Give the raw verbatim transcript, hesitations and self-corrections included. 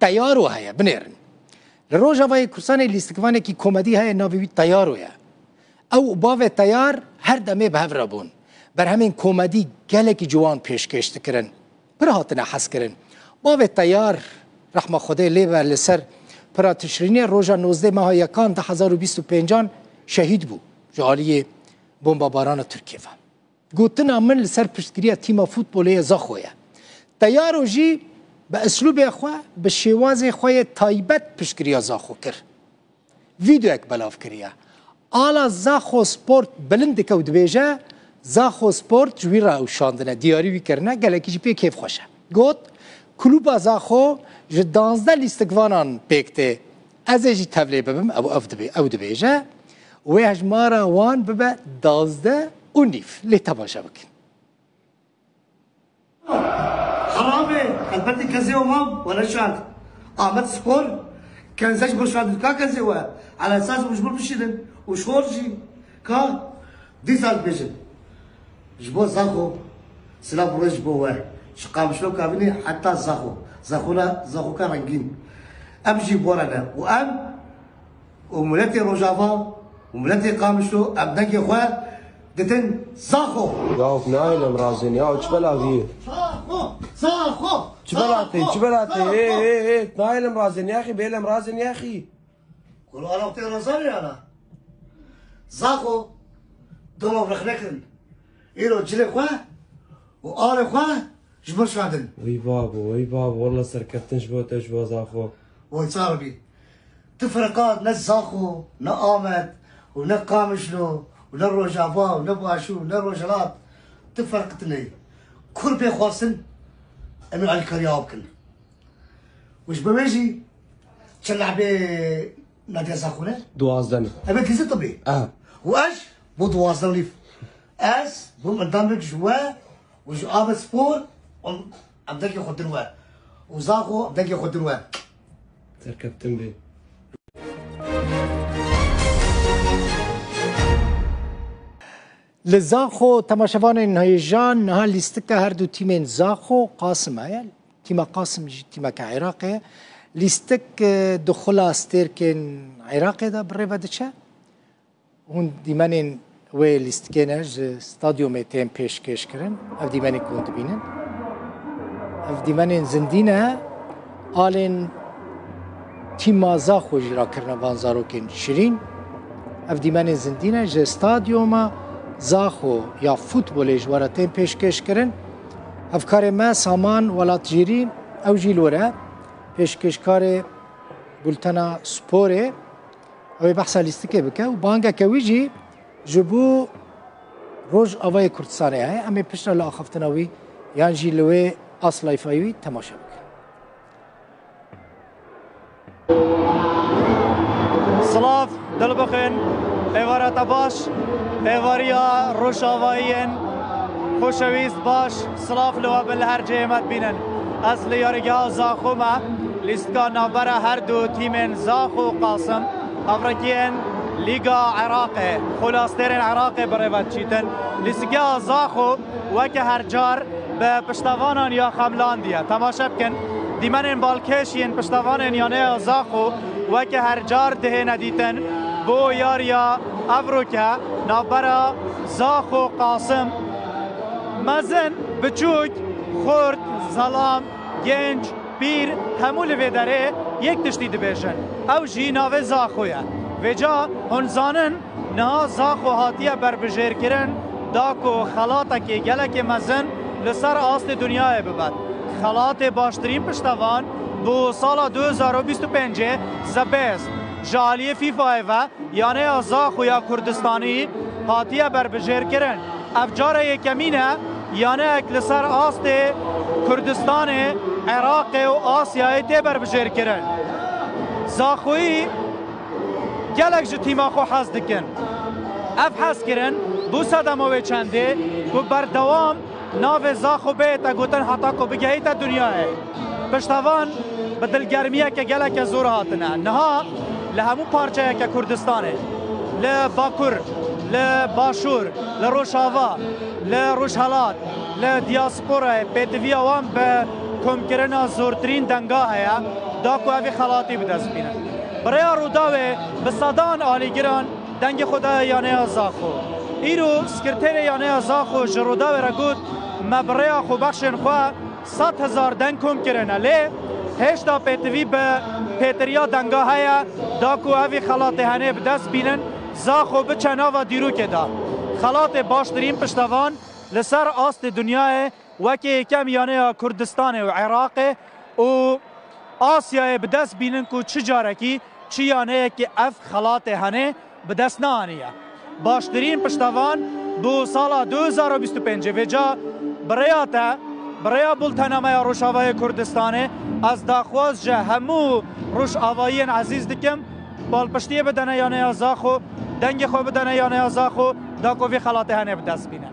Teyaro heye, binêrin. Li Rojavayê Kurdistanê lîstikvanekî komedî heye, navê wî Teyaro ye. Ew û bavê Teyar her demê bi hev re bûn. Berhemên komedî gelekî ciwan pêşkêş dikirin. Pir hatine hezkirin. Bavê Teyar, rehma Xwedê lê be, li ser pira Tişrînê roja nozdeh meha yekan du hezar û bîst û pêncan şehîd bû ji aliyê bombabarana Tirkiyê ve. Gotina min li ser piştgiriya tîma futbolê ya Zaxo ye. Teyaro jî bi eslûbê xwe, bi şêwazê xwe yê taybet piştgiriya Zaxo kir. Vîdeoyek belav kiriye. Ala Zaxo Sport bilind dike û dibêje, Zaxo Sport ji wî re ew şandine, diyarî wî kirine, gelekî jî pê kêfxweş e. Got, Klûba Zaxo ji danzdeh lîstikvanan pêk tê. Ez ê jî tevlê bibim, ew, ev dibê-, ew dibêje. Wê hejmara wan bibe danzdeh û nîv. Lê temaşe bikin. Xerab e, elbetî kezê we mam, we neşand. Amed Spor, kenze ji bo şandin ka kezê we. Ala esas ji bo bişînin û şor jî ka dîsa dibêjin. Ji bo Zaxo, silav û rêz ji bo we. Ji Qamişlo ka bînî heta Zaxo. Zaxo ne, Zaxoka rengîn. Em jî bo re ne. Û em û miletê Rojava û miletê Qamişlo em dengê xwe ditin Zaxo. Ya nayêlim razên ya, çi bela vî? Zaxo! Zaxo! Çi bela tê, çi bela tê? Ê, ê, ê, nayêlim razên yaxî, bêlem razên yaxî. Kuro ana tê razan ya na. Zaxo, doma rexne kirin. Îro cilê xwe û arê xwe ji min şandin. Wey babo, wey babo, walla serkeftin ji bo te, ji bo Zaxo. Wey ça bî. Tu ferqa ne Zaxo, ne Amed û ne Qamişlo û ne Rojava û ne Başûr û ne Rojhilat. Tu ferq tune. Kur pê xwestin, em ê alîkariya bikin. Û ji bo wê jî çend lehbê nadiya Zaxo ne? Duwazdeh ne. Em ê dizî tibî. Aha. Û ez bo duwazdeh lîf. Ez bûm endamik ji we û ji Amed Spor em, em dengê xwe din we. Û Zaxo em dengê xwe din we. Serkeftin bê. Li Zaxo temaşevanên hêjan niha lîstika her du tîmên Zaxo Qasim heye. Tîma Qasim jî tîmeke Iraqê ye. Lîstik, e, di xula stêrkên Iraqê de bi rê ve diçe. Hûn dîmenên wê lîstikê ne ji stadyumê tên pêşkêşkirin. Ev dîmenên ku hûn dibînin. Ev dîmenên zindî ne. Alên tîma Zaxo jî rakirine van zarokên şirîn. Ev dîmenên zindî ne. Ji stadyuma Zaxo ya futbolê ji we re tên pêşkêşkirin. Hevkarê me Saman Welatjîrî, ew jî li wir e. Pêşkêşkarê bultena sporê. Ew ê behsa lîstikê bike û bangeke wî jî ji bo Rojavayê Kurdistanê heye. Em ê piştre li axaftina wî yan jî li wê aslayfa wî temaşe bikin. Silav, dilbixin, êvara te baş, êvariya Rojavayiyên xoşewîst baş, silav li we bin li her cihê me dibînin. Ez li yarîgeha Zaxo me, lîstika navbera her du tîmên Zaxo û Qasim, hevrêkiyên Lîga Iraqê, xulastêrên Iraqê bi rê ve diçîtin. Lîstika Zaxo weke her car bi piştevanan ya xemlandiye. Temaşe bikin, dîmenên balkêş yên piştevanên yaneya Zaxo weke her car dihêne dîtin bo yariya evroke navbera Zaxo Qasim. Mezin, biçûk, xurt, zelam, genc, pîr, hemû li vê derê yek tiştî dibêjin. Ew jî navê Zaxo ye. Vêca hûn zanin, niha Zaxo hatiye berbijêrkirin, da ku xelatekê gelekê mezin li ser astê dinyayê bibet. Xelatê baştirîn piştevan bo sala du hezar û bîst û pêncê, The Best, ji aliyê FIFAyê ve, yaneya Zaxo ya Kurdistanî hatiye berbijêrkirin. Ev cara yekemîn e, yaneyek li ser astê Kurdistanê, Iraqê û Asyayê tê berbijêrkirin. Zaxoyî gelek ji tîma xwe hez dikin. Ev hezkirin bû sedema wê çendê ku berdewam navê Zaxo bihête gotin heta ku bigehîte dinyayê. Piştevan bi dilgermiyeke geleke zor hatine. Niha li hemû parçeyeke Kurdistanê, li Bakur, li Başûr, li Rojava, li Rojhelat, li diyasporayê, pêdiviya wan bi Komkirina zortirîn denga heye da ku evî xelatî bi dest bînin. Bi rêya Rûdawê bi sedan alîgiran dengê xwe daye yaneya Zaxo. Îro sekreterê yaneya Zaxo ji Rûdawê re got, me bi rêya xwebexşên xwe sed hezar deng kom kirine. Lê hêşta pêtivî bi pêtiriya denga heye da ku evî xelatê henê bi dest bînin, Zaxo biçe nava dîrokê de. Xelatê baştirîn piştevan li ser astê dinyayê wekî yekem yaneya Kurdistanê û Iraqê û Asyayê bi dest bînin ku çi carekî, çi yaneyekî ev xelatê henê bi dest neaniye. Baştirîn piştevan bû sala du hezar û bîst û pêncê. Vêca bi rêya te, bi rêya Bultenameya Rojavayê Kurdistanê, ez daxwaz ji hemû Rojavayiyên ezîz dikim, balpiştiyê bidene yaneya Zaxo, dengê xwe bidene yaneya Zaxo, da ku vî xelatê henê bi dest bîne.